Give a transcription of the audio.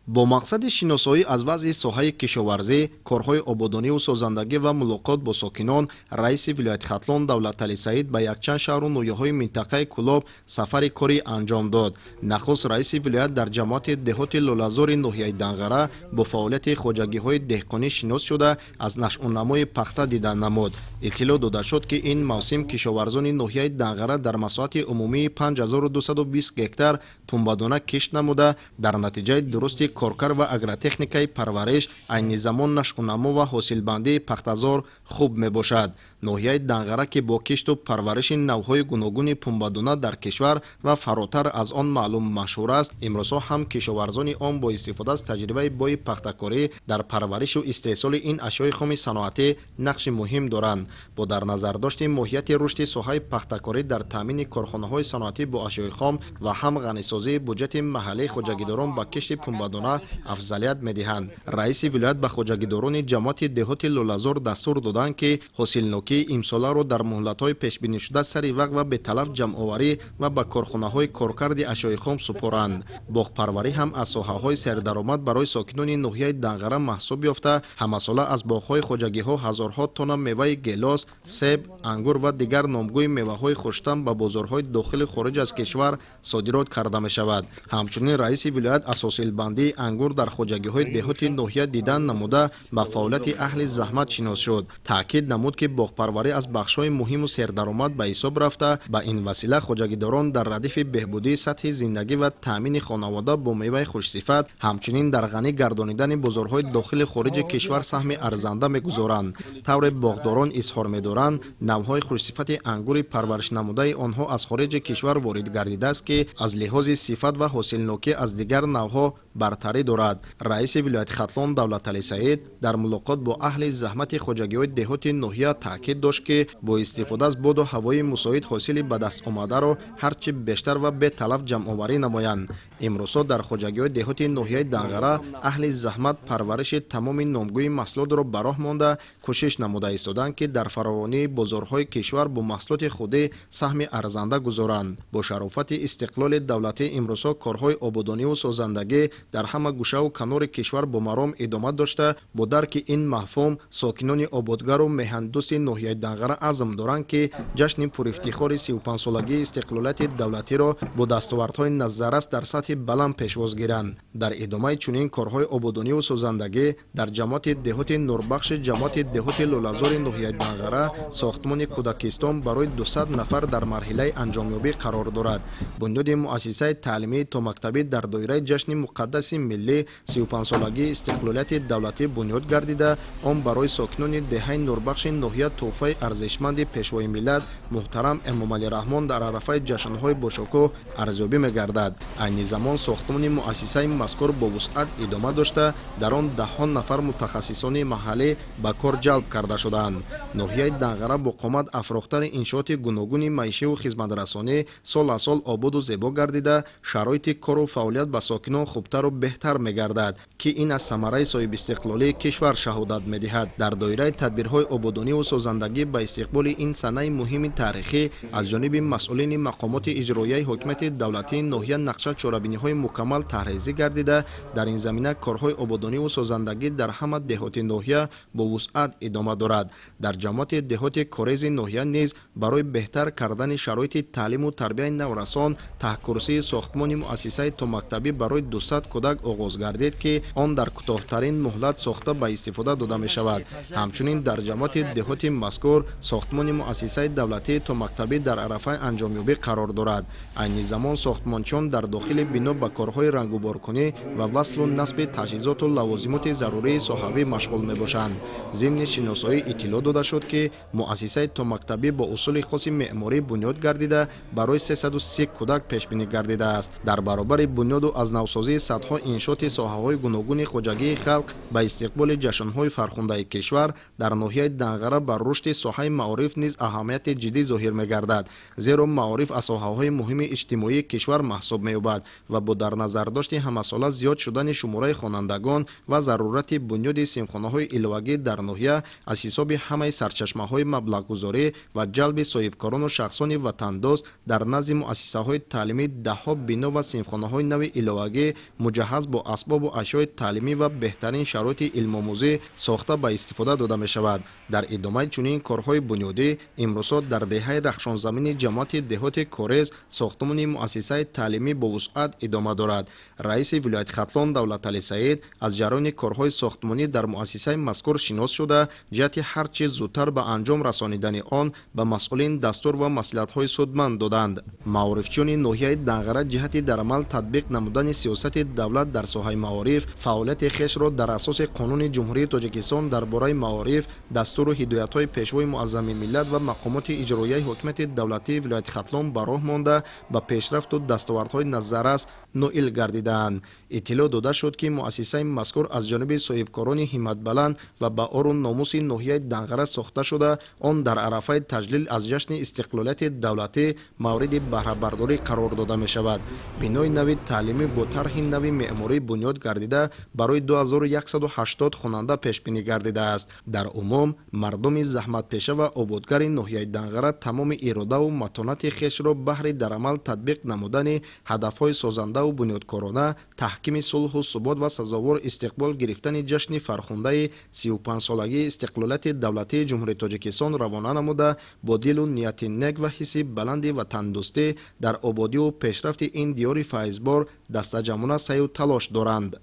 Бо мақсади шиносоӣ аз вазъи соҳаи кишоварзӣ, корҳои ободониву созандагӣ ва мулоқот бо сокинон, раиси вилояти Хатлон Давлаталӣ Саид ба якчанд шаҳру ноҳияҳои минтақаи Кӯлоб сафари корӣ анҷом дод. Нахуст раиси вилоят дар ҷамоати деҳоти Лолазори ноҳияи Данғара бо фаъолияти хоҷагиҳои деҳқонӣ шинос шуда, аз нашъунамои пахта дидан намуд. Иттилоъ дода шуд, ки ин мавсим кишоварзони ноҳияи Данғара дар масоҳати умумии 5220 гектар пунбадона кишт намуда, дар натиҷаи дурусти коркар ва агротехникаи парвариш айни замон нашъунамо ва ҳосилбандии пахтазор хуб мебошад. Ноҳияи Данғара, ки бо кишту парвариши навъҳои гуногуни пунбадона дар кишвар ва фаротар аз он маълум машҳур аст, имрӯзҳо ҳам кишоварзони он бо истифода аз таҷрибаи бои пахтакорӣ дар парваришу истеҳсоли ин ашёи хоми саноатӣ нақши муҳим доранд. Бо дар назардошти моҳияти рушди соҳаи пахтакорӣ дар таъмини корхонаҳои саноатӣ бо ашёи хом ва ҳам ғанисозии буҷети маҳаллии, хоҷагидорон ба кишти пунбадона афзалият медиҳанд. Раиси вилоят ба хоҷагидорони ҷамоати деҳоти Лолазор дастур доданд, ки ҳосилнокии имсоларо дар муҳлатҳои пешбинишуда сари вақт ва беталаф ҷамъоварӣ ва ба корхонаҳои коркарди ашёи хом супоранд. Боғпарварӣ ҳам аз соҳаҳои сердаромад барои сокинони ноҳияи Данғара маҳсуб ёфта, ҳамасола аз боғҳои хоҷагиҳо ҳазорҳо тонна меваи гелос, себ, ангур ва дигар номгӯи меваҳои хуштам ба бозорҳои дохили хориҷ аз кишвар содирот карда мешавад. Ҳамчунин раиси вилоят аз ҳосилбандии ангур дар хоҷагиҳои деҳоти ноҳия дидан намуда, ба фаъолияти аҳли заҳмат шинос шуд. Таъкид намуд, ки боғпарварӣ аз бахшҳои муҳиму сердаромад ба ҳисоб рафта, ба ин васила хоҷагидорон дар радифи беҳбудии сатҳи зиндагӣ ва таъмини хонавода бо меваи хушсифат, ҳамчунин дар ғанӣ гардонидани бозорҳои дохили хориҷи кишвар саҳми арзанда мегузоранд. Тавре боғдорон изҳор медоранд, навъҳои хушсифати ангури парваришнамудаи онҳо аз хориҷи кишвар ворид гардидааст, ки аз лиҳози сифат ва ҳосилнокӣ аз дигар навъҳо бартарӣ дорад. Раиси вилояти Хатлон Давлаталӣ Саид дар мулоқот бо аҳли заҳмати хоҷагиҳои деҳоти ноҳия таъкид дошт, ки бо истифода аз боду ҳавои мусоид ҳосили ба даст омадаро ҳарчи бештар ва беталаф ҷамъоварӣ намоянд. Имрӯзҳо дар хоҷагиҳои деҳоти ноҳияи Данғара аҳли заҳмат парвариши тамоми номгӯи маҳсулотро ба роҳ монда, кӯшиш намуда истоданд, ки дар фаровонии бозорҳои кишвар бо маҳсулоти худӣ саҳми арзанда гузоранд. Бо шарофати истиқлоли давлатӣ имрӯзҳо корҳои ободониву созандагӣ дар ҳама гӯшаву канори кишвар бо маром идома дошта, бо дарки ин мафҳум сокинони ободгару меҳандӯсти ноҳияи Данғара азм доранд, ки ҷашни пурифтихори 35-солагии истиқлолияти давлатиро бо дастовардҳои назаррас дар сатҳи баланд пешвоз гиранд. Дар идомаи чунин корҳои ободониву созандагӣ дар ҷамоати деҳоти Нурбахши ҷамоати деҳоти Лолазори ноҳияи Данғара сохтмони кӯдакистон барои 200 нафар дар марҳилаи анҷомёбӣ қарор дорад. Бунёди муассисаи таълимии томактабӣ дар доираи ҷашни муқаддаси миллӣ, 35-солагии истиқлолияти давлатӣ бунёд гардида, он барои сокинони деҳаи Нурбахши ноҳия тӯҳфаи арзишманди Пешвои миллат муҳтарам Эмомалӣ Раҳмон дар арафаи ҷашнҳои бошукӯҳ арзёбӣ мегардад. Айни замон сохтмони муассисаи мазкур бо вусъат идома дошта, дар он даҳҳо нафар мутахассисони маҳаллӣ ба кор ҷалб карда шудаанд. Ноҳияи Данғара бо қомат афрохтани иншооти гуногуни маишиву хизматрасонӣ сол аз сол ободу зебо гардида, шароити кору фаъолият ба сокинон хубтару беҳтар мегардад, ки ин аз самараи соҳибистиқлолии кишвар шаҳодат медиҳад. Дар доираи тадбирҳои ободониву созандагӣ ба истиқболи ин санаи муҳими таърихӣ аз ҷониби масъулини мақомоти иҷроияи ҳокимияти давлатии ноҳия нақша чорабиниҳои мукаммал таҳрезӣ гардида, дар ин замина корҳои ободониву созандагӣ дар ҳама деҳоти ноҳия бо вусъат идома дорад. Дар ҷамоати деҳоти Корези ноҳия низ барои беҳтар кардани шароити таълиму тарбияи наврасон таҳкурсии сохтмони муассисаи томактабӣ барои 200 кӯдак оғоз гардид, ки он дар кӯтоҳтарин муҳлат сохта ба истифода дода мешавад. Ҳамчунин дар ҷамоати деҳоти мазкур сохтмони муассисаи давлатии томактабӣ дар арафаи анҷомёбӣ қарор дорад. Айни замон сохтмончиён дар дохили бино ба корҳои рангуборкунӣ ва васлу насби таҷҳизоту лавозимоти зарурии соҳавӣ машғул мебошанд. Зимни шиносоӣ иттилоъ дода шуд, ки муассисаи томактабӣ бо усули хоси меъморӣ бунёд гардида, барои 330 кӯдак пешбинӣ гардидааст. Дар баробари бунёду аз навсозии садҳо иншооти соҳаҳои гуногуни хоҷагии халқ ба истиқболи ҷашнҳои фархундаи кишвар, дар ноҳияи Данғара бар рушди соҳаи маориф низ аҳамияти ҷиддӣ зоҳир мегардад, зеро маориф аз соҳаҳои муҳими иҷтимоии кишвар маҳсуб меёбад ва бо дар назардошти ҳамасола зиёд шудани шумораи хонандагон ва зарурати бунёди синфхонаҳои иловагӣ дар ноҳия аз ҳисоби ҳамаи сарчашмаҳои маблағгузорӣ ва ҷалби соҳибкорону шахсони ватандӯст дар назди муассисаҳои таълимӣ даҳҳо бино ва синфхонаҳои нави иловагӣ муҷаҳҳаз. муҷаҳҳаз бо асбобу ашёи таълимӣ ва беҳтарин шароити илмомӯзӣ сохта ба истифода дода мешавад. Дар идомаи чунин корҳои бунёдӣ имрӯзҳо дар деҳаи Рахшонзамини ҷамоати деҳоти Корез сохтмони муассисаи таълимӣ бо вусъат идома дорад. Раиси вилояти Хатлон Давлаталӣ Саид аз ҷараёни корҳои сохтмонӣ дар муассисаи мазкур шинос шуда, ҷиҳати ҳар чиз зудтар ба анҷом расонидани он ба масъулин дастур ва маслиҳатҳои судманд доданд. Маорифчиёни ноҳияи Данғара ҷиҳати дар амал татбиқ намудани сиёсати давлат дар соҳаи маориф фаъолияти хешро дар асоси Қонуни Ҷумҳурии Тоҷикистон дар бораи маориф, дастуру ҳидоятҳои Пешвои Муаззами миллат ва мақомоти иҷроияи ҳокимияти давлатии вилояти Хатлон ба роҳ монда, ба пешрафту дастовардҳои назаррас ноил гардидаанд. Иттилоъ дода шуд, ки муассисаи мазкур аз ҷониби соҳибкорони ҳимматбаланд ва ба ору номуси ноҳияи Данғара сохта шуда, он дар арафаи таҷлил аз ҷашни истиқлолияти давлатӣ мавриди баҳрабардорӣ қарор дода мешавад. Бинои нави таълимӣ бо тарҳи нави меъморӣ бунёд гардида, барои 2180 хонанда пешбинӣ гардидааст. Дар умум мардуми заҳматпеша ва ободгари ноҳияи Данғара тамоми иродаву матонати хешро баҳри дар амал татбиқ намудани ҳадафҳои созандаву бунёдкорона, таҳкими сулҳу субот ва сазовор истиқбол гирифтани ҷашни фархундаи 35-солагии истиқлолияти давлатии Ҷумҳурии Тоҷикистон равона намуда, бо дилу нияти нек ва ҳисси баланди ватандӯстӣ дар ободиву пешрафти ин диёри файзбор дастаҷамъона саъю талош доранд.